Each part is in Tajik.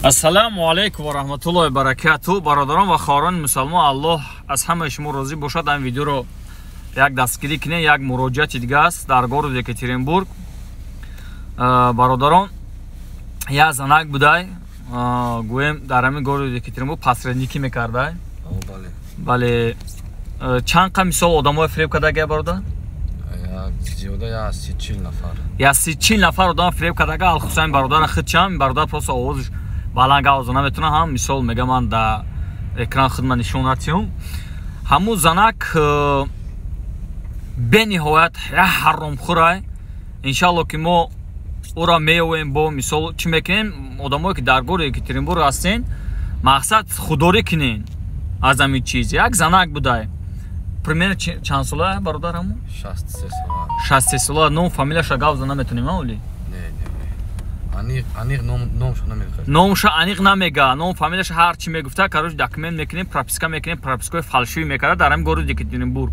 Ассалому алайкум ва раҳматуллоҳи баракату. Бародарон ва хоҳарони мусалмон, Аллоҳ аз ҳамаи шумо розӣ бошад. Ин видеоро як дастгирӣ кунед, як муроҷиати дига аст дар городи Екатеринбург. Бародарон, як занак будай, гӯем, дар ҳамин городи Екатеринбург посредникӣ мекардай. Бале, чанд қа, мисол, одамои фиреб кардагия, бародар? Зиёда 130 нафар. 130 нафар одам фиреб кардага. Алхусайн бародара худчам, бародар просто овозш баланд гавза наметавонам, ҳам мисол мега, ман да экран худма нишон натиҳум. Ҳамун занак бениҳоят як ҳаромхӯрай. Иншалло, ки мо ӯро меёвем. Бо мисол чӣ мекунем? Одамое, ки дар гори Екатеринбург ҳастен, мақсад худдорӣ кунен аз ҳамин чиз. Як занак будай, примерно чанд сола, бародар, ҳамун? 63 сола. 63 сола. Ном фамилияша гавза наметонем, оли? Номша. Аниқ намега, ном фамилияша ҳар чӣ мегуфта. Короче, документ мекунем, прописка мекунем, пропискаи фальшивый мекарда дар ҳамин городи Екатеринбург.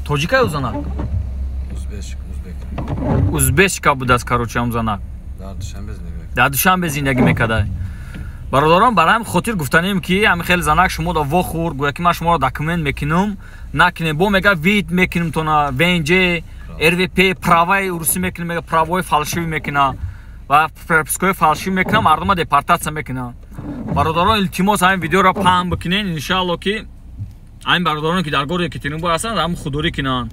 Тоҷика ё занак? Узбечка будааст. Короче, ҳам занак дар Душанбе зиндагӣ мекарда. Бародарон, барои ҳамин хотир гуфтанем, ки ҳамин хеле занак шумо да вохӯр, гӯя ки ман шуморо документ мекунам, накунем. Бо мега, вид мекунем тона, ВНЖ, РВП, праваи урусӣ мекунем, мега, правои фальшивый мекуна ва пропискаҳои фальшивый мекунам, мардума депортатсия мекунам. Бародарон, илтимос, ҳамин видеоро паҳн бикунен. Иншаалло, ки ҳамин бародароне, ки дар городи Екатеринбург ҳастанд, ҳамин худдорӣ кунанд.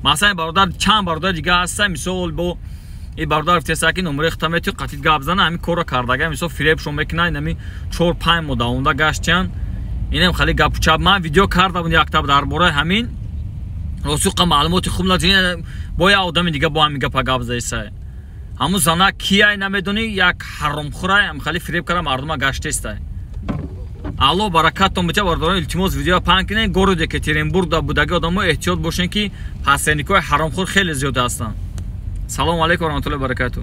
Масалан, бародар, чанд бародар дига ҳастанд, мисол, бо и бародар гуфтеса, ки номераи хута метиҳ, қатид гап зана. Ҳамин корро кардага, мисол, фиребшон мекунанд. Инами 4-5 моҳ давонда гаштиянд. Инам хеле гапу чап. Ман видео карда будам яктаб дар бораи ҳамин, росуқа маълумоти хуб надошт. Бо як одами дига бо ҳамин гапа гап заисай. Ҳамун занак кияй, намедонӣ, як ҳаромхӯрай, хеле фиреб кара мардума гаштестай. Алло баракаттон битя. Бародарон, илтимос, видео паҳн кунед. Городи Екатеринбург да будаги одамо эҳтиёт бошен, ки посредникҳои ҳаромхӯр хеле зиёд ҳастанд. Салому алайкум варахматуллои баракату.